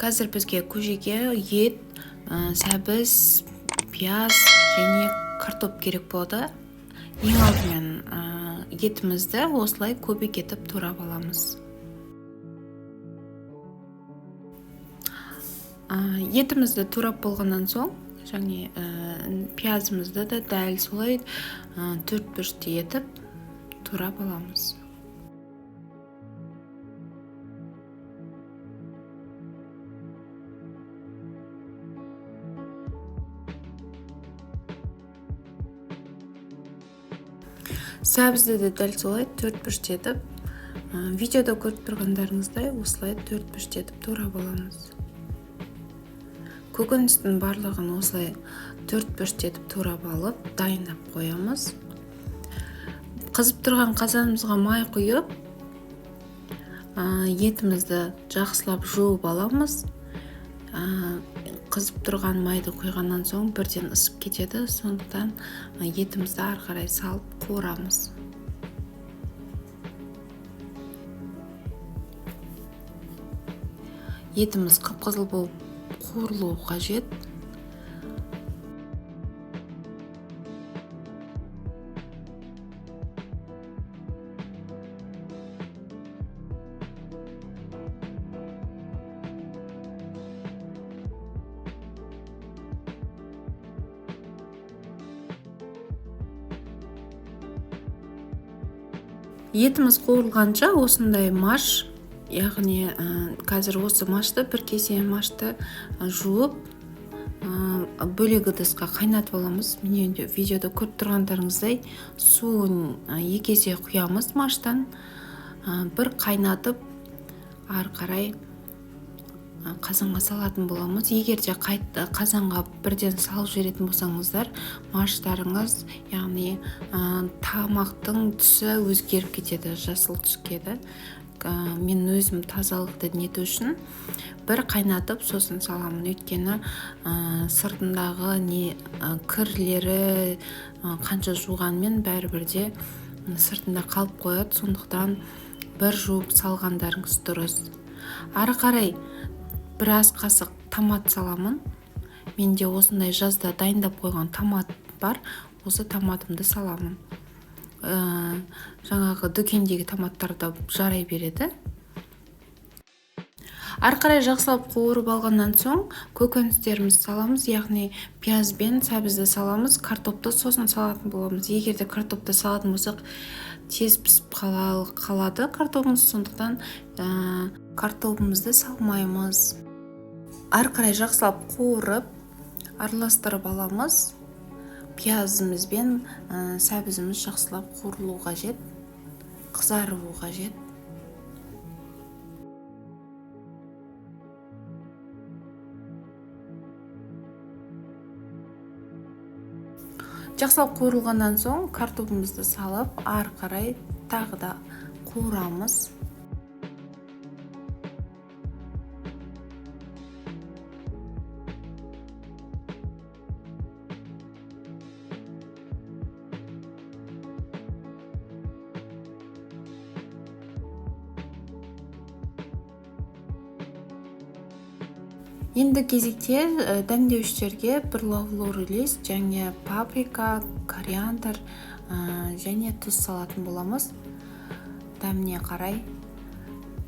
Қазір бізге көжеге ет, сәбіз, пияз және картоп керек болады. Ең алдымен етімізді осылай көбік етіп турап аламыз. Етімізді турап болғаннан соң, және пиязымызды да дәл солай төрт бұрышты етіп турап аламыз. Сәбізді де дәл солай төрт бұрышты етіп, видеода көріп тұрғандарыңыздай осылай төрт бұрышты етіп турап аламыз. Көкөністің барлығын осылай төрт бұрышты етіп турап алып, дайындап қоямыз. Қызып тұрған қазанымызға май құйып, етімізді жақсылап жуып аламыз. Қызып тұрған майды құйғаннан соң бірден ысып кетеді, сондықтан етімізді ары қарай салып қуырамыз. Етіміз қып-қызыл болып қуырылуы қажет. Етіміз қуырылғанша осындай маш, яғни, қазір осы машты, бір кесе машты, жуып, бөлек ыдысқа қайнатып аламыз. Міне видеода көріп тұрғандарыңыздай суын, екі есе құямыз маштан. Бір қайнатып ары қарай, қазанға салатын боламыз. Егер де қазанға бірден салып жіберетін болсаңыздар, маштарыңыз, яғни, тамақтың түсі өзгеріп кетеді, жасыл түске де. Мен өзім тазалықты нету үшін бір қайнатып сосын саламын. Өйткені, сыртындағы кірлері, қанша жуғанмен бәрібір де сыртында қалып қояды. Сондықтан бір жуып салғандарыңыз дұрыс. Ары қарай біраз қасық томат саламын. Менде осындай жазда дайындап қойған томат бар. Осы томатымды саламын. Жаңағы дүкендегі томаттар да жарай береді. Ары қарай жақсылап қуырып алғаннан соң көкөністерімізді саламыз, яғни пияз бен сәбізді саламыз, картопты сосын салатын боламыз. Егер де картопты салатын болсақ, тез пісіп қалады картобымыз, сондықтан, картобымызды салмаймыз. Ары қарай жақсылап қуырып, араластырып аламыз. Пиязымыз бен, сәбізіміз жақсылап қуырылу қажет, қызаруы қажет. Жақсылап қуырылғаннан соң картобымызды салып, ары қарай тағы да қуырамыз. Енді кезекте, дәмдеуіштерге бір лавровый лист және паприка, кориандр, және тұз салатын боламыз. Дәміне қарай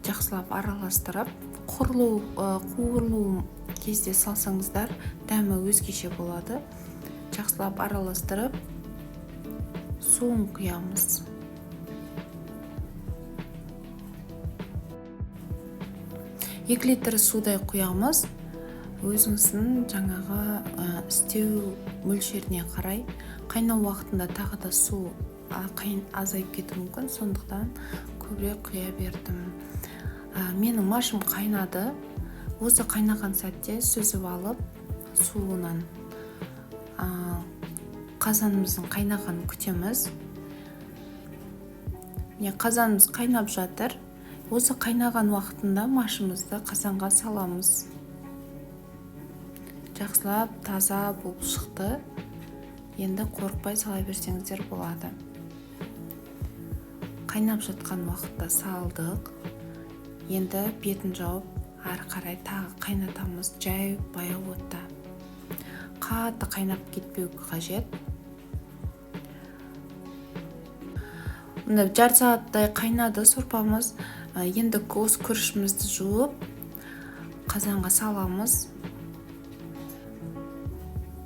жақсылап араластырып, қуырылу кезде салсаңыздар дәмі өзгеше болады. Жақсылап араластырып, суын құямыз. 2 литр судай құямыз. Өзіңіздің жаңағы, істеу мөлшеріне қарай қайнау уақытында тағы да су, азайып кетуі мүмкін, сондықтан көбірек құя бердім. Менің машым қайнады. Осы қайнаған сәтте сүзіп алып суынан, қазанымыздың қайнағанын күтеміз. Міне қазанымыз қайнап жатыр. Осы қайнаған уақытында машымызды қазанға саламыз. Жақсылап таза болып шықты. Енді қорықпай сала берсеңіздер болады. Қайнап жатқан уақытта салдық. Енді бетін жауып Ары қарай тағы қайнатамыз жай баяу отта. Қатты қайнап кетпеу қажет. Мына жарты сағаттай қайнады сорпамыз. Енді осы күрішімізді жуып қазанға саламыз.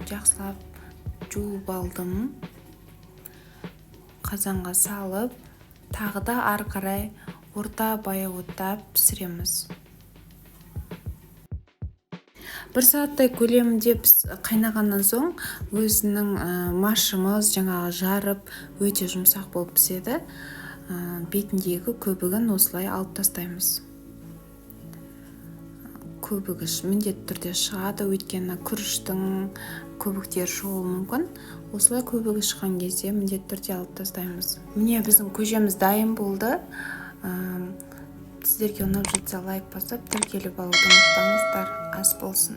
Жақсылап жуып алдым. Қазанға салып, тағы да ары қарай орта баяу отта пісіреміз. 1 сағаттай көлемінде қайнағаннан соң өзінің машымыз жаңағы жарып өте жұмсақ болып піседі. Бетіндегі көбігін осылай алып тастаймыз. Көбігі міндетті түрде шығады, өйткені күріштің көбіктері шығуы мүмкін. Осылай көбігі шыққан кезде міндетті түрде алып тастаймыз. Міне біздің көжеміз дайын болды. Сіздерге ұнап жатса лайк басып, тіркеліп алуды ұмытпаңыздар. Ас болсын.